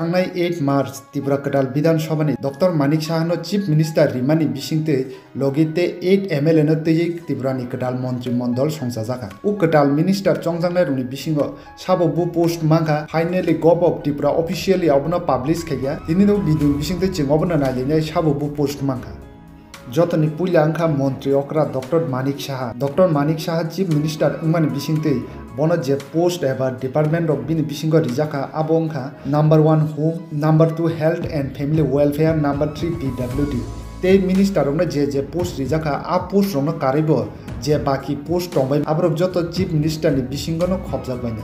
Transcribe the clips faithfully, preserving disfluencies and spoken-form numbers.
Thangnai eight March Tripura kwtal Bidhan Sabhani Doctor Manik Sahano Chief Minister rimani bisingtwi logi tei eight M L A no twiwi Tripurani kwtal montri mondol songchajakha. O kwtal minister chongjaknairokni bisingo sabo bo post mankha, finally Gov of Tripura officially obono publish khaikha. Tini no video bisingtwi chwng obono nailainai sabo bo post mankha. Jotoni puila wngkha Montri okra Doctor Manik Saha. Doctor Manik Saha Chief Minister wngmani bisingtwi bono je post eba department rok bini bisingo rijakha, abo wngkha number one Home, number two Health and Family Welfare, number three P W D. Tei minister rokno je je post rijakha, a post rokno karwibo je baki post tongbai, aborok joto Chief Minister ni bisingo no khopjak bainai.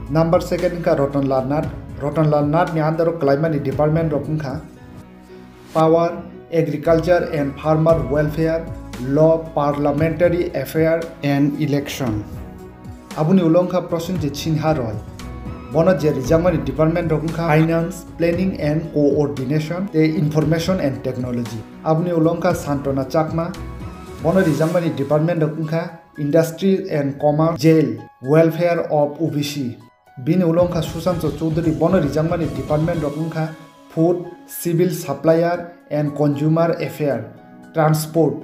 Number second wngkha Ratan Lal Nath. Ratan Lal Nath ni under o kwlaimani department rok wngkha Power, Agriculture and Farmer Welfare, Law, Parliamentary Affair and Election. Aboni ulo wngkha Prasenjit Sinha Roy. Bono je rijakmani department rok wngkha Finance, Planning and Coordination, tei Information and Technology. Aboni ulo wngkha Santana Chakma. Bono rijakmani department rok wngkha Industry and Commerce, Jail, Welfare of O B C. Bini ulo wngkha Sushant Choudhury, bono rijakmani department rok wngkha Food, Civil Supplier and Consumer Affair, Transport,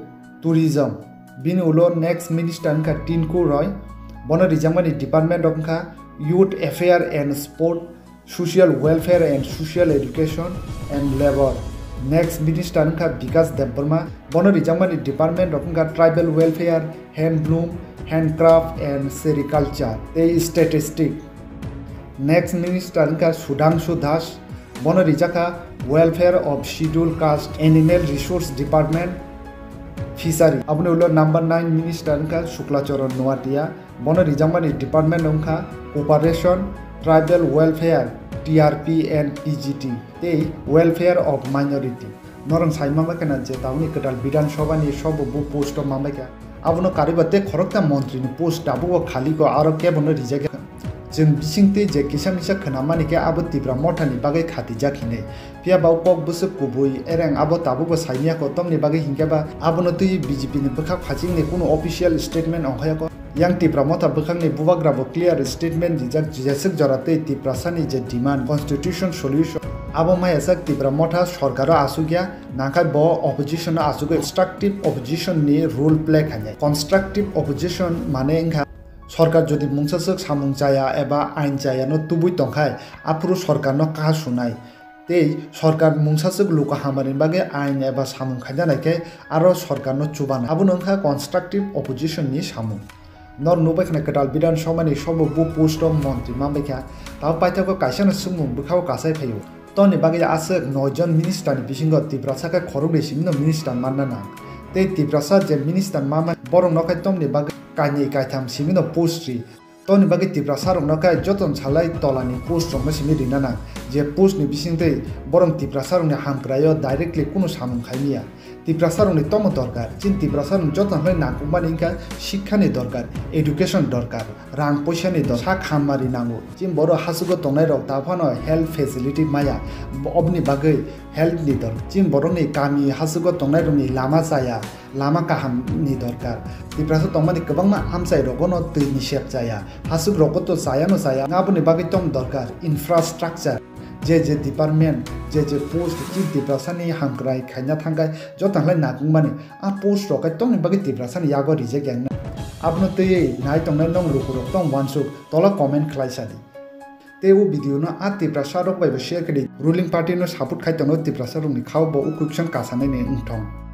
Tourism. Bini ulo next minister wngkha Tinku Roy, bono rijakmani department rok wngkha Youth Affair and Sport, Social Welfare and Social Education and Labour. Next minister wngkha Bikas Debbarma, bono rijakmani department rok wngkha Tribal Welfare, Handloom, Handcraft and Sericulture tei Statistic. Next minister wngkha Sudhangshu Das, bono rijakha Welfare of Scheduled Caste, Animal Resource Department, Fishery. Aboni ulo number nine minister wngkha Shukla Charan Noatia, bono rijakmani department wngkha Cooperation, Tribal Welfare, T R P and P G T, tei Welfare of Minority. Norok sai manbaikha na je tabukni kwtal Bidhan Sabhani sobo bo post o manbaikha. Abono karwiba tei khoroksa montri ni post tabukbo khali kho, aro kebono rijak ya. Chwng bisingtwi je kisa misa khwnamani khe abo Tipra Motha ni bagwi khatijak hinwi. Phiya ba o kok bwswk kubui ereng abo tabukbo saimya kho, tamni bagwi hinkhe ba abono twi B J P ni bwkhak phachingni kunu official statement ongkhaya kho. Yang Tipra Motha bwkhakni bubagra bo clear statement rijak, jeswk jora tei Tiprasa ni je demand constitution solution abo maya sak Tipra Motha sorkar o asuk ya, nangkha bo opposition o asugwi constructive opposition ni role play khainai. Constructive opposition mane wngkha sorkar jodi mungsa swk samung chaya eba ain chaya no tubui tongkhai, aphuru sorkar no kaha sunai. Tei sorkar mungsa swk luku hamari bagwi ain eba samung khaina nai khe aro sorkar no chubana. Abono wngkha constructive opposition ni samung. Nor nubai khna kwtal Bidhan Sabha ni sobo bo post o montri manbai kha. Tabo paithago kaisa no swngmung bwkhao kasai phaio. Toni bagwi aswk noi jon minister ni bisingo Tiprasa khe khoroknwi simi no minister manna nang. Tei Tiprasa je minister manma borok no khai tongni bagwi kainwi kaitham simi no post ri. Toni bagwi Tiprasa rokno khe joto salai tolani post rokno simi rina nang, je post ni bisingtwi borok Tiprasa rokni hamkrai o directly kunu samung khaimiya. Tiprasa rokni tomo dorkar, chini Tiprasa rokni joto hai nangkukmani wngkha sikha ni dorkar, education dorkar, rang poisa ni dorkar, sak hamari nango. Chini borok hasugo tongnai rok ta phano health facility maya, oboni bagwi health ni dorkar. Chini borokni kami hasugo tongnai rokni lama chaya, lama kaham ni dorkar. Tiprasa tongmani kwbangma amchai rogo no twi ni sep chaya, hasuk rogo to chaya no chaya, aboni bagwi tong dorkar infrastructure, je je department, je je post chini Tiprasa ni hamkrai khaina thangkhai joto hai nangkukmani a post rok khai tongni bagwi Tiprasa ni yago reject yang na. Abono twiwi nai tongnai nong luku rok tong wansuk tola comment khlai sadi. Tei o video no a Tiprasa rok bai bo share khe di, ruling party no support khai tongo Tiprasa rok ni khao bo o question kasanai ni wngthong.